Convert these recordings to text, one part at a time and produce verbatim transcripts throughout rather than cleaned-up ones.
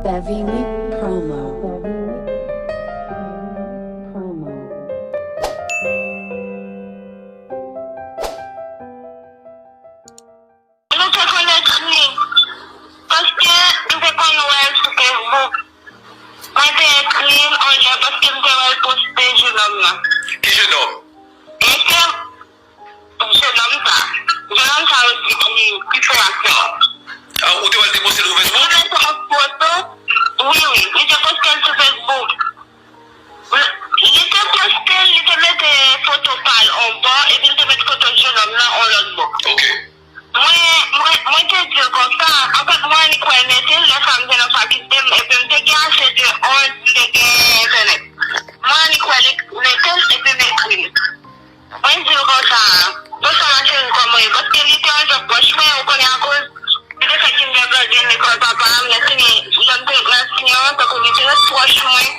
Savini Promo. Nou te konn ekri, paske m te konn wè l sou Facebook. Mwen te ekri l yon lè paske m te wè l poste jenòm nan. Ki jenòm? E se jenòm sa. Jenòm sa yo di ki, ki fè aksyon an. Ah, ou te wè l te poste l sou Facebook? Li te mete yon foto. Wi, wi. Li te poste l sou Facebook. Li te poste l, li te mete foto pa l yon bò, epi l te met foto jenòm nan yon lòt bò. Ok. Mwen, mwen, mwen te di l konsa, anfèt, mwen annik wè l mete l, lè sa m te nan fakilte m, epi m te gen ase de onz, m te gen entènèt. Mwen annik wè l mete l, epi m ekri l. Mwen di l konsa, bonswa ma chérie, kòman w ye? Paske li te yon jòb pwòch mwen, ou konnen akoz li te fè kindergarten lekòl papa m, lè fini, lè m te nan siyon, tankou li te ret pwòch mwen.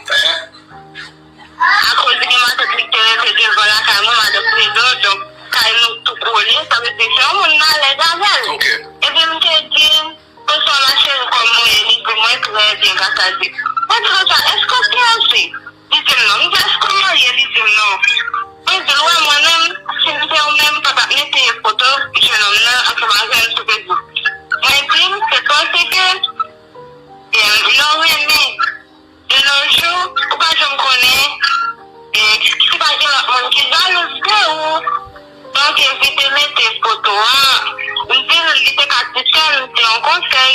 Akoz li gen matant li ki te rete devan lakay mwen, madan Fredo, donk kay nou tou kole, sa vle di se yon moun m alèz avè l. Ok. Epi m te di l, bonswa ma chérie, kòman w ye? Li di mwen trè byen, gras a Dye. Mwen di konsa, èske w fiyanse? Li di m non. M di, èske w marye? Li di m non. Mwen di l, wè mwen menm, si m te ou menm, m pa t ap mete foto jenòm nan ansanm avè l sou Facebook. Mwen di l, se paske, e, lè w renmen, de nos jours, ou pa janm konnen, e, si pa gen lòt moun ki jalouz de ou, donk evite mete foto a. M di l, li te ka ti sè m, se yon konsèy.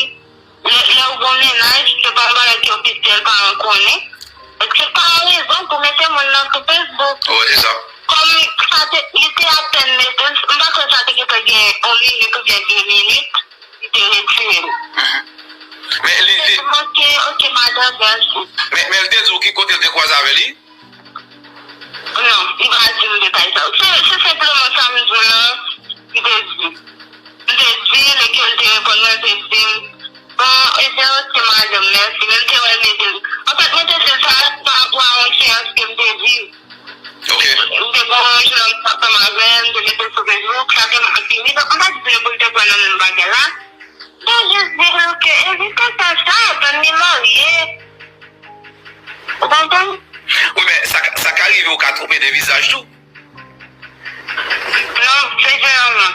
Lè, lè w gon mennaj, se pa yon bagay ki ofisyèl paran konnen. Èske pa yon rezon pou mete moun nan sou Facebook? Wi, se sa. Kòm sa te, li te apèn mete l, m pa kwè sa te gentan gen yon minit oubyen de minit, li te retire l. Men li, li, Ok, ok, madan, mèsi. men, men l te di w ki kote l te kwaze avè li? Non, li pa di m detay sa yo. Se, se senpleman sa m di w lan, li te di. M te di, lè ke l te reponn mwen, l te di m, bon, ebyen, ok, madanm, mèsi. Men m te wè l mete l. Anfèt, mwen te di l sa pa rapò a yon seyans ke m te viv. Ok. M te gen yon jennonm ki t ap ansanm avè m, m te mete l sou Facebook, sa te mal fini. Donk, m pa t vle pou l te pran nan menm bagay la. M te jis di l ke evite fè sa, tann li marye. Ou konprann? Wi, men sa, sa ka rive ou ka twonpe de vizaj tou. Non, se jennonm nan.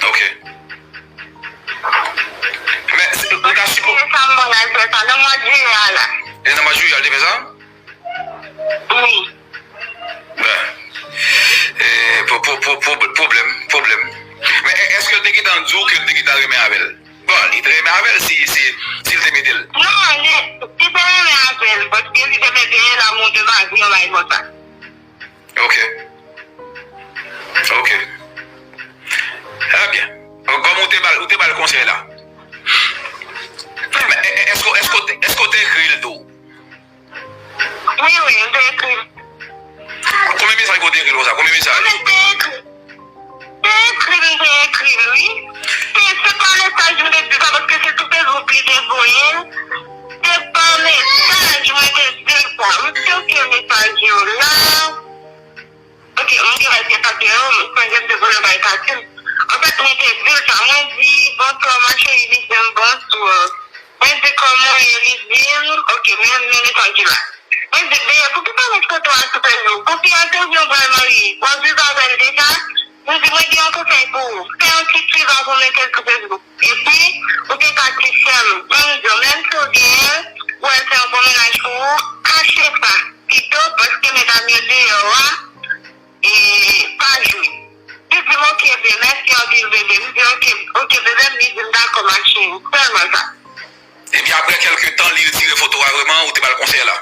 Ok. Men, se, ou ka sipo. Se sa m pral fè sa nan mwa jiyè a la. E nan mwa jiyè a, li te fè sa? Wi. Ben, e, po-, po-, po-, po-, pwoblèm, pwoblèm. Men, e, èske l te gentan di w ke l te gentan renmen avè l? Bon, li te renmen avè l si, si, si l te mete l. Non, li, li te renmen avè l, paske li te mete l'amour de ma vie, yon bagay konsa. Ok. Ok. Trè byen. Kòm ou te ba l, ou te ba l konsèy la. Men, e, e, èske, èske, w te- èske w te ekri l tou? Wi, wi, m te ekri l. Konbyen mesaj ke w te ekri l konsa? Konbyen mesaj? Mwen te ekri. Te ekri l, m te ekri l, wi. Se, se pa mesaj m te di sa, paske se sou Facebook li te voye l. Se pa mesaj mwen te di l sa. M cheke mesaj yo la. Ok, m gen bagay ki efase yo, m sonje m te voye yon bagay Katim. Anfèt, mwen te di l sa, mwen di, bonswa, ma chérie, li di m, bonswa. Mwen di, kòman w ye? Li di m, ok, men, men mesaj la. Mwen di, bebe, poukisa w met foto a sou Facebook? Konfyans ou byen w pral marye? W ap viv avè l deja? Mwen di, mwen gen yon konsèy pou ou. Fè yon ti priva pou w mete l sou Facebook. Epi, ou te ka ti sè m. Ban m di w, menm si w genyen l, ou wè l se yon bon mennaj pou ou, kache sa pito, paske medam yo deyò a, e pa jwe. Li di m, ok, bebe, mèsi anpil, bebe. M di, ok, ok, bebe, m, li di m, dakò, ma chérie. Sèlman sa. Epi apre kèlke tan, li retire foto a vrèman, ou te ba l konsèy la?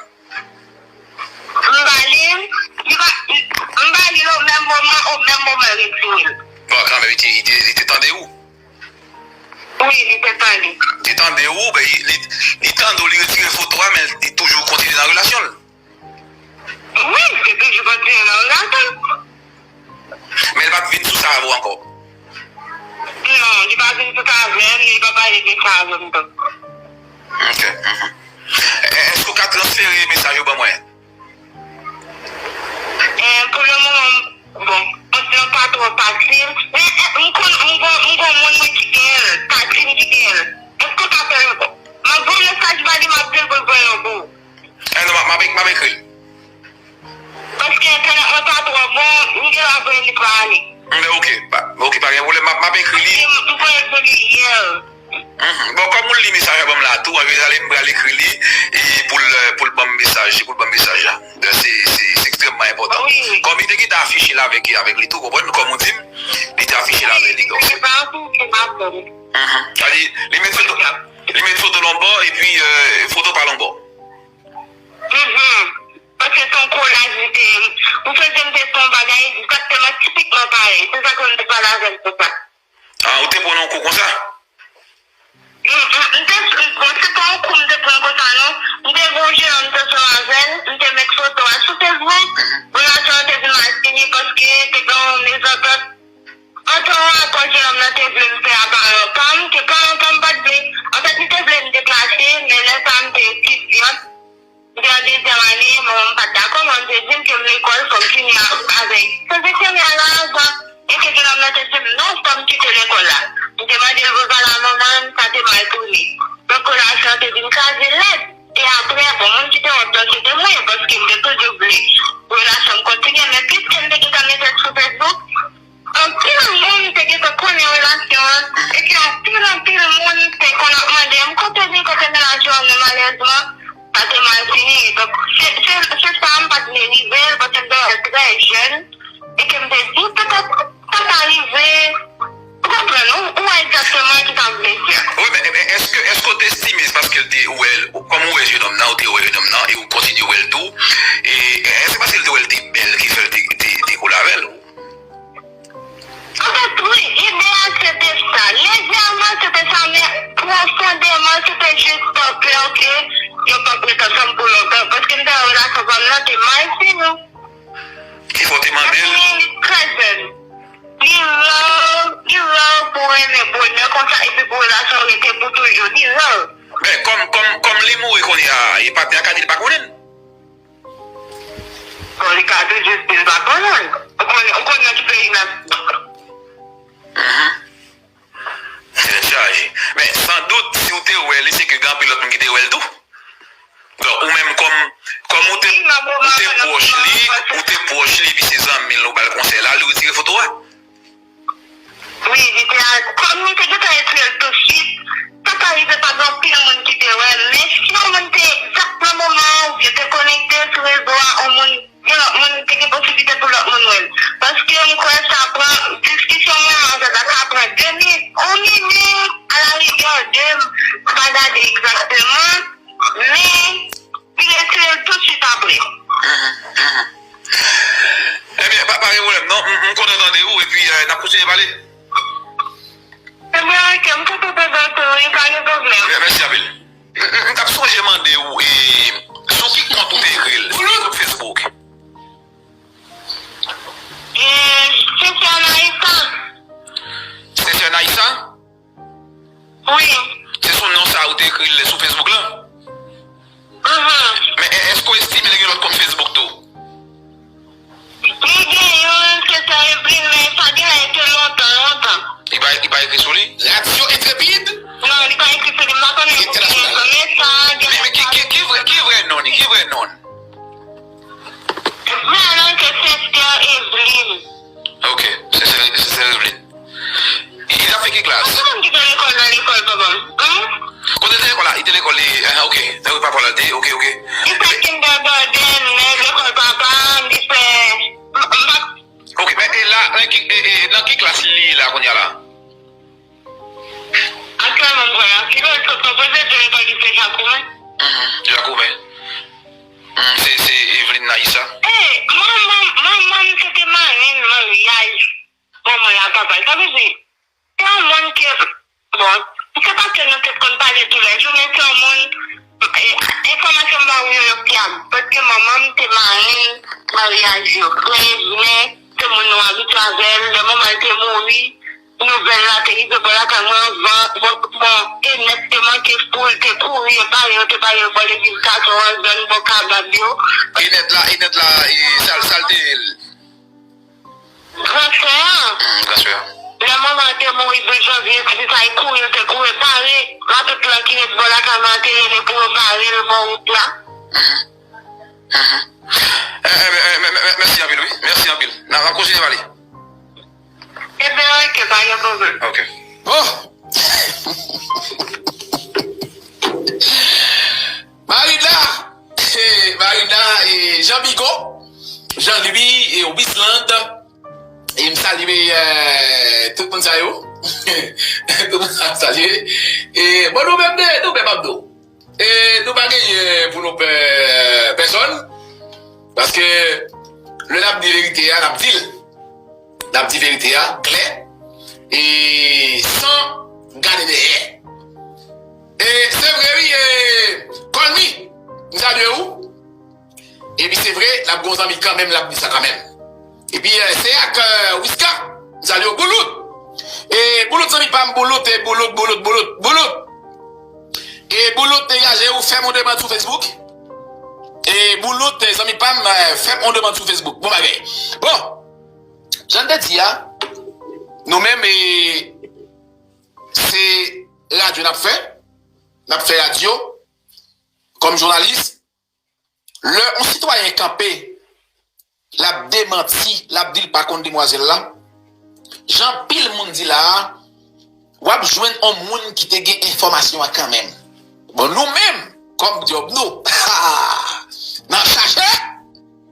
M ba li l, li pa, m ba li l o menm moman, o menm moman l retire l. Bon, kanmenm, li te, li te, li te tande ou? Wi, li te tande. Li tande ou, ben, li, li, li tande ou, li retire foto a, men li toujou kontinye nan relasyon l. Wi, li te toujou kontinye nan relasyon l. Men l p ap vin sou sa avè w ankò. Non, li pa vin sou sa avè m, li pa pale de sa avè m tou. Ok. Mhm. E- Èske w ka transfere mesaj yo ban mwen? E, pou le moman, bon, paske l pa twò fasil. Men, e, m konn, m gon, m gon moun mwen ki genyen l, Katim ki genyen l. Èske w ka fè l? M ap voye mesaj ba li, m ap di Mwen voye pou li yè. Mhm. Bon, kòm ou li mesaj la ban m la tou, an jeneral, m pral ekri li e pou l, pou l ban m mesaj, pou l ban m mesaj la. Se, se, se ekstrèmman enpòtan. Wi. Kòm li te gentan afiche l avèk, avèk li tou, konprann? Kòm ou di m, li te afiche l avèk li, donk. Se pa yon sou, se pa fòm. Mhm. Sa di, li met foto, li met foto l yon bò, epi, euh, foto pa l yon bò. Mhm. Paske se yon kolaj li te ye. Ou santi m te fè yon bagay egzakteman, tipikman parèy. Se sa ke m te pale avè l pou sa. Ah, ou te pran yon kou konsa? M, m, m te, bon, se pa yon kou m te pran konsa, non. M te gen yon jennonm m te sòt avè l, m te met foto a sou Facebook. Relasyon an te vin mal fini paske te gen yon mezantant. Antan rapò jennonm nan te vle m fè a paran pa m, ke paran pa m pa t vle. Anfèt, li te vle m deplase, men lè sa a m te etidyant, m te an dezyèm ane, manman m pa t dakò, manman m te di m ke m lekòl, fò m fini a, avèk. Sanzeksyonè a la avan, e ke jennonm nan te di m, non, fò m kite lekòl la. M te mande l, "Rosa la, manman, sa te mal tounen." Donk, relasyon an te vin kraze lèd. E apre, bon, moun ki te wont lan, se te mwen, paske m te toujou vle relasyon m kontinye, men piske m te gentan mete l sou Facebook, anpil moun te gentan konnen relasyon an, epi anpil, anpil moun te konn ap mande m, "Kote li, kote mennaj ou an?" Men malèrezman, sa te mal fini. Donk, se, se, se sa m pa t vle rive l, paske m te wè l trè jèn, e ke m te di, petèt, sa ta rive, ou konprann, ou, ou wè egzakteman ki sa m vle di a. Wi, men, men èske, èske w te estime se paske l te wè l, kòm ou wè jennonm nan, ou te wè jennonm nan, e ou kontinye wè l tou, e, e, èske se paske l te wè l te bèl ki fè l te, te, te kole avè l? Anfèt, wi, ide a se te sa. Lejèman, se te sa, men pwofondèman, se te jis pè ke yo p ap ret ansanm pou lontan. Paske m te wè relasyon pa m nan te mal fini. Ki fè w te mande l? Li trè jèn. Li rè, li rè pou w renmen bonè konsa epi pou relasyon rete pou toujou. Li rè. Men kòm, kòm, kòm li mouri kounye a, e patnè a ka di l pa konnen l? Bon, li ka toujou di l pa konnen l. Ou konnen, ou konnen nan ki peyi n ap. Mhm. Tèt chaje. Men, san dout, si w te wè li, se ke gen anpil lòt moun ki te wè l tou. Donk, ou menm kòm, kòm ou te, ou te pwòch li, ou te pwòch li, epi se zanmi l, ou ba l konsèy la, li retire foto a. Wi, li te al, kòm li te gentan retire l tousuit, sa ka rive pa gen anpil moun ki te wè l, men si yon moun te egzak nan moman an, oubyen te konekte sou rezo a, yon moun, yon lòt moun, te gen posiblite pou lòt moun wè l. Paske m kwè sa pran, diskisyon mwen avè l la ka pran de minit, yon minit, alarigè de, m pa gade egzakteman, men li retire l tousuit apre. Mhm, mhm. Ebyen, pa, pa gen pwoblèm, non. M, m kontan tande w, epi, euh, n ap kontinye pale. Ebyen, ok, m kontan tande w tou, wi, pa gen pwoblèm. Ebyen, mèsi anpil. M, m, m t ap sonje mande w, e, sou ki kont ou te ekri l? Sou ki kont Facebook? E, Sesè Anaïsa. Sesè Anaïsa? Wi. Se sou non sa ou te ekri l sou Facebook lan? Mhm. Men e-, èske w estime li gen lòt kont Facebook tou? Li gen youn, se Sè Evelyn, men sa gen lè te lontan, lontan. Li pa, li pa ekri sou li? Radyo Entrepid? Non, li pa ekri sou li, m pa konnen pou ki rezon, men sa gen lè. Men, men ki, ki, ki vrè, ki vrè non li? Ki vrè non l? Vrè non l se Sè Evelyn. Ok, Sè, Sè, Sè Evelyn. Li, li t ap fè ki klas? Ki moun ki te lekòl nan lekòl papa m? Hein? Kote l te lekòl la? Li te lekòl li, ah, ok. Nan papa l te, ok, ok. Li fè kindergarten nan lekòl papa m, li fè, m, m pa. Ok, men e la, nan ki, e, e, nan ki klas li ye la kounye a la? Aktyèlman, m kwè, li sot konpoze de lekòl li se Jakoumen. Mhm, Jakoumen. Mhm, se, se Evelyn Naïsa. Eh, manman, manman m se te marenn maryaj manman l ak papa l. Sa vle di, se yon moun ke, bon, se pa ke nou te konn pale toulèjou, men se yon moun, eh, enfòmasyon m ba ou yo, yo fyab. Paske manman m te marenn maryaj yo. Frè Edmen, se moun nou abitye avè l. Lè manman l te mouri, nouvèl la te rive bò lakay mwen anvan, bon, bon, Enèt te manke foul, te kouri, yo bare, yo te bare bò legliz Katon an, zòn bò Kabab yo. Enèt la, Enèt la, e, sa l, sa l te ye l? Gran frè an. Hmm, gran frè an. Lè manman an te mouri de janvye, ti sa, e kouri, yo te kouri bare. Matant lan ki ret bò lakay mwen an te rele pou yo bare l bò wout la. Mhm. Mhm. Eh, eh, eh, mè-, mè-, mè-, mèsi anpil, wi. Mèsi anpil. N a, n a kontinye pale. Ebyen, ok, pa gen pwoblèm. Ok. Bon. Marina, Marina, e Jean Bigot, Jean Louis, e Wisland, e m salye, e, tout moun sa yo. Tout moun sa m salye. E, bon, nou menm, nou menm, ap di w. E, nou pa genyen pou nou pè pèsonn. Paske lè n ap di verite a, n ap di l. N ap di verite a klè. E san gade dèyè. E se vre, wi, e Kòlmi, m salye ou. Epi se vre, l ap gon zanmi kanmenm, l ap di sa kanmenm. Epi, e, se ak, e, Wiska, m salye w, Boulout. E Boulout, zanmi pa m, Boulout, e Boulout, Boulout, Boulout, Boulout. E Boulout, degaje ou, fè m yon demann sou Facebook. E Boulout, e zanmi pa m, e, fè m yon demann sou Facebook. Bon bagay. Bon, jan n te di a, nou menm, e, se radyo n ap fè. N ap fè radyo kòm jounalis. Lè yon sitwayen kanpe, l ap demanti, l ap di l pa konn demwazèl la, jan anpil moun di la a, w ap jwenn yon moun ki te gen enfòmasyon an kanmenm. Bon, nou menm, kòm djòb nou, n ap chache,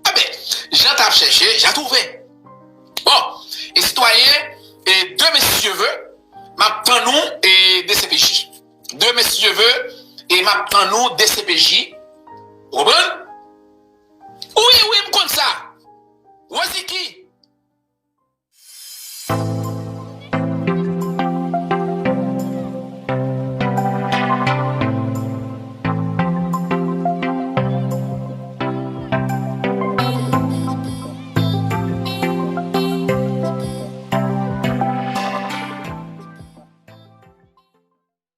enben, jan t ap chèche, jan twouve. Bon, e sitwayen, e de mesye, m ap tann ou, e D C P J. De mesye, e m ap tann ou, D C P J. Ou konprann? Wi, wi, m konn sa. Woziki,